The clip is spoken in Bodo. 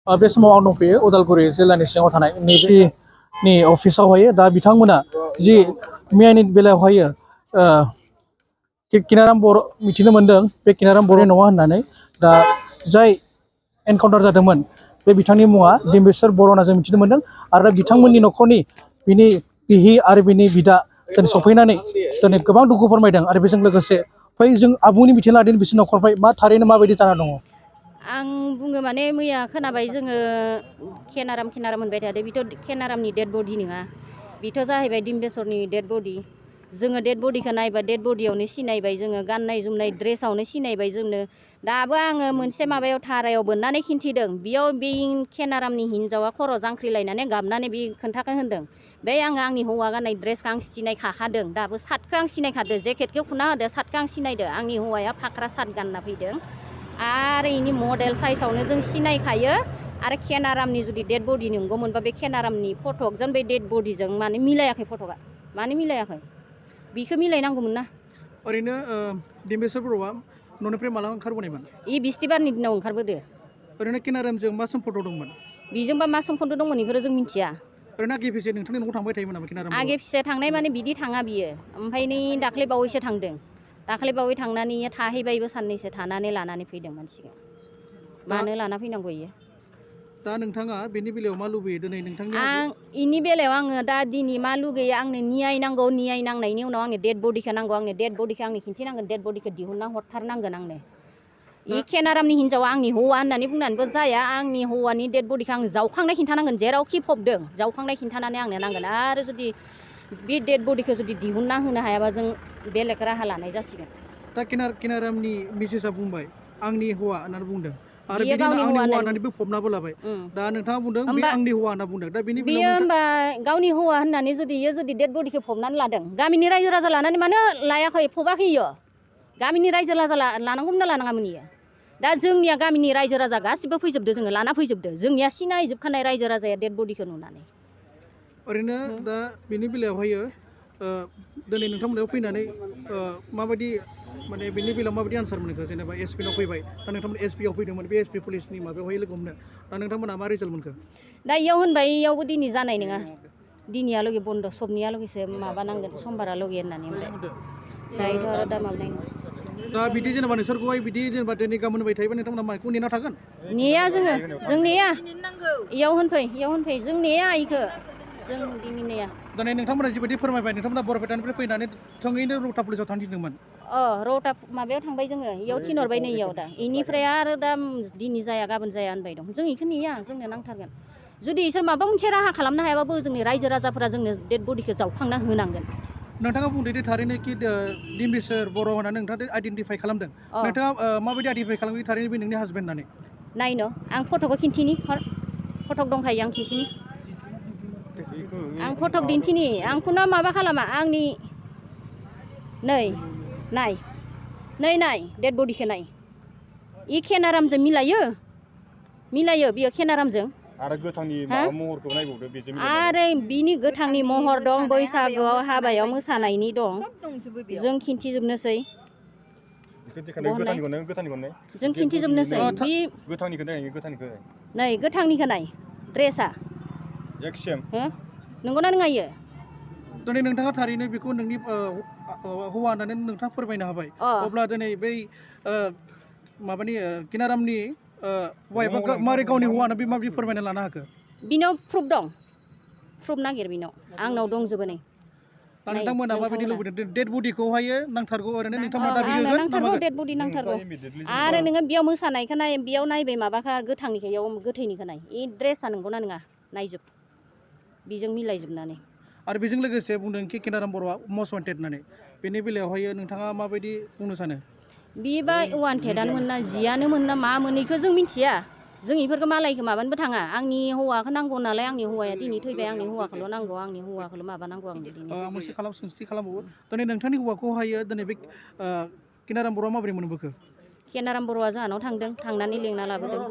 बे समाव आं दंफैयो उदालगुरि जिल्लानि सिङाव थानाय नैबेनि अफिसावहाय दा बिथांमोना जि मियानि बेलायावहाय किनाराम बर' मिथिनो मोन्दों बे किनाराम बर' नङा होननानै दा जाय एनकाउन्टार जादोंमोन बे बिथांनि मुङा डिम्बेश्वर बर' होनना जों मिथिनो मोन्दों आरो बिथांमोननि न'खरनि बिनि बिहि आरो बिनि बिदा दिनै सफैनानै दिनै गोबां दुखु फोरमायदों आरो बेजों लोगोसे फै जों आबुंनि मिथिनो लादों बिसोर न'खरनिफ्राय मा थारैनो माबायदि जाना दङ। आं बुङो माने मैया खोनाबाय जोङो केनाराम मोनबाय थादों बेथ' केनारामनि डेड बडि नङा बेथ' जाहैबाय डिम्बेश्वरनि डेड बडि जोङो डेड बडिखौ नायबा डेड बडियावनो सिनायबाय जोङो गाननाय जोमनाय ड्रेसावनो सिनायबाय जोंनो दाबो आङो मोनसे माबायाव थारायाव बोननानै खिन्थिदों बेयाव बे केनारामनि हिन्जावा खर' जांख्रिलायनानै गाबनानै बे खोन्थाखौ होनदों बे आंनि हौवा गाननाय ड्रेसखौ आं सिनायखादों दाबो सार्टखौ आं सिनायखादों जेकेटखौ खुना होदो सार्टखौ आं सिनायदों आंनि हौवाया फाख्रा सार्ट गानना फैदों आरो इनि मडेल साइजआवनो जों सिनायखायो आरो केनारामनि जुदि डेड बडि नंगौमोनबा बे केनारामनि फटकजों बे डेड बडिजों माने मिलायाखै फटकआ मानो मिलायाखै बिखौ मिलायनांगौमोन ना। ओरैनो डिम्बेश्वर बर'आ न'निफ्राय माला ओंखारबोनायमोन? इ बिस्थिबारनि दिनाव ओंखारबोदो। ओरैनो केनारामजों मा सम्पर्क दंमोन? बेजोंबा मा सम्पर्क दंमोन बेफोरो जों मिथिया। ओरैनो आगे फिसे नोंथांनि न'आव थांबाय थायोमोन नामा केनाराम बर'आ? आगे फिसे थांनाय माने बिदि थाङा बियो ओमफ्राय नै दाख्लै बावैसो थांदों दाख्लै बावै थांनानै थाहैबायबो साननैसो थानानै लानानै फैदों मानसिखौ मानो लाना फैनांगौ इयो। दा नोंथाङा बेनि बेलायाव मा लुबैयो दिनै नोंथांनि? आं इनि बेलायाव आङो दा दिनै मा लुगैयो आंनो न्याय नांगौ न्याय नांनायनि उनाव आंनो डेड बडिखौ नांगौ आंनो डेड बडिखौ आंनो खिन्थिनांगोन डेड बडिखौ दिहुनना हरथारनांगोन आंनो। इ केनारामनि हिन्जावा आंनि हौवा होननानै बुंनानैबो जाया आंनि हौवानि डेड बडिखौ आं जावखांनाय खिन्थानांगोन जेरावखि फबदों जावखांनाय खिन्थानानै आंनो नांगोन आरो जुदि बे डेड बडिखौ जुदि दिहुनना होनो हायाबा जों बेलेग राहा लानाय जासिगोन। दा केनारामनि मिसेसआ बुंबाय आंनि हौवा होननानै बुंदों आरो बियो बिनि गावनि आंनि हौवा हौवा होननानै फबनाबो लाबाय दा नोंथाङा बुंदों बे आंनि हौवा होनना बुंदों दा बेनि बियो बेलायाव होमबा गावनि हौवा होननानै जुदि इयो जुदि डेड बडिखौ फबनानै लादों गामिनि रायजो राजा लानानै मानो लायाखै फबाखै इयो गामिनि रायजो राजा लानांगौमोन ना लानाङामोन इयो दा जोंनिया गामिनि रायजो राजा गासिबो फैजोबदो जोङो लाना फैजोबदो जोंनिया सिनायजोबखानाय रायजो राजाया डेड बडिखौ नुनानै। ओरैनो दा बेनि बेलायावहायो दिनै नोंथांमोनाव फैनानै माबायदि माने बेनि बेलायाव माबायदि आनसार मोनखो जेनेबा एसपिनाव फैबाय दा नोंथांमोन एसपिआव फैदोंमोन बे एसपि पुलिसनि माबायावहाय लोगो हमनो दा नोंथांमोना मा रिजाल्ट मोनखो? दा इयाव होनबाय इयावबो दिनै जानाय नङा दिनैयालागै बन्द सबनियालागैसो माबानांगोन समबारालागै होननानै ओमफ्राय दायोथ' आरो दा माबानाय नङा। दा बिदि जेनेबा नोंसोरखौहाय बिदि जेनेबा दिनै गाबोन होबाय थायोबा नोंथांमोना माइखौ नेना थागोन? नेया जों नेया इयाव होनफै जों नेया इखो जों दिनै नेया। दिनै नोंथांमोना जिबायदि फोरमायबाय नोंथांमोना बरपेटानिफ्राय फैनानै थोंजोङैनो रौता पुलिसाव थांनो थिनदोंमोन। रौता माबायाव थांबाय जोङो इयाव थिनहरबाय नै इयाव दा इनिफ्राय आरो दा दिनै जाया गाबोन जाया होनबाय दं जों इखौ नेया जोंनो नांथारगोन जुदि इसोर माबा मोनसे राहा खालामनो हायाबाबो जोंनि रायजो राजाफोरा जोंनो डेड बडिखौ जावखांना होनांगोन। नोंथाङा बुंदों दे थारैनो कि डिम्बेश्वर बर' होननानै नोंथाङा आइडेन्टिफाइ खालामदों नोंथाङा माबायदि आइडेन्टिफाइ खालामो थारैनो बे नोंनि हासबेन्ड होननानै? नायनो आं फट'खौ खिन्थिनि फटक दंखायो आं खिन्थिनि आं फटक दिन्थिनि आंखौनो माबा खालामा आंनि नै नाय डेड बडिखौ नाय इ केनारामजों मिलायो बियो केनारामजों आरो गोथांनि माबा महरखौ नायबावदो बेजों आरो बिनि गोथांनि महर दं बैसागुआव हाबायाव मोसानायनि दं जों खिन्थिजोबनोसै जों खिन्थिजोबनोसै नै गोथांनिखौ नाय ड्रेसा नंगौना नङा इयो? दिनै नोंथाङा थारैनो बेखौ नोंनि हौवा होननानै नोंथाङा फोरमायनो हाबाय अब्ला दिनै बै माबानि केनारामनि वाइफआ मारै गावनि हौवा होननानै माबायदि फोरमायना लानो हाखो? बिनाव प्रुफ नागिर बिनाव आंनाव दंजोबो नै। दा नोंथांमोना माबायदि लुबैदों डेड बडिखौहाय नांथारगौ ओरैनो नोंथांमोना दाबि आंनो होगोन नांथारगौ डेड बडि नांथारगौ आरो नोङो बेयाव मोसानायखौ नाय बेयाव नायबाय माबाखा गोथांनिखौ इयाव गोथैनिखौ नाय इ ड्रेसा नंगौना नङा नायजोब बेजों मिलायजोबनानै। आरो बेजों लोगोसे बुंदों कि केनाराम बर'आ मस्ट वान्टेड होननानै बेनि बेलायावहाय नोंथाङा माबायदि बुंनो सानो? बिबा वान्टेडानो मोनना जियानो मोनना मा मोनैखौ जों मिथिया जों इफोरखौ मालायखौ माबानोबो थाङा आंनि हौवाखौ नांगौ नालाय आंनि हौवाया दिनै थैबाय आंनि हौवाखौल' नांगौ आंनि हौवाखौल' माबानांगौ आंनो दिनै। मोनसे सोंथि खालामबावो दिनै नोंथांनि हौवाखौहाय दिनै बे केनाराम बर'आ माबोरै मोनबोखो? केनाराम बर'आ जाहानाव थांदों थांनानै लेंना लाबोदों।